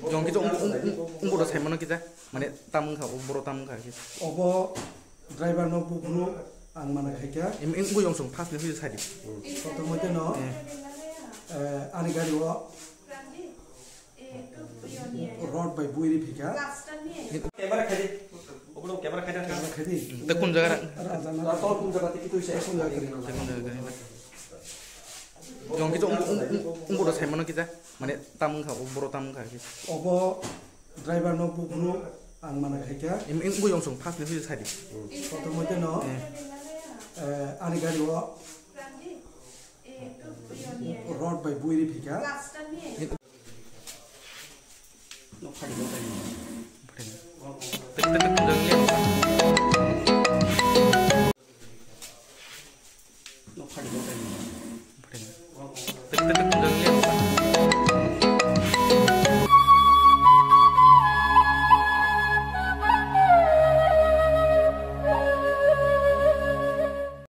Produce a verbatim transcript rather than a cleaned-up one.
Jong kisa ung ung ung ung bodo saimano kisa mane tam wngkha o boro tam wngkha kisa. Obo driver no buphuru ang mana khaikha. Em eng buyong song fast ni sadi. Kotor moite no. Eh, ani gari o rod bai buiri phika. Camera khaidi. Obo camera khaidi. Camera khaidi. Te kun jaga ra? Raja na. Tol kun jaga tiki tu se kun jaga khaidi. Te kun jaga khaidi. Jong kisa ung ung ung ung bodo saimano kisa mane tam wngkha o boro tam wngkha kisa. Obo driver no buphuru ang mana khaikha. Em eng buyong song fast ni sadi. Kotor moite no. Eh, ani gari o rod bai buiri phika.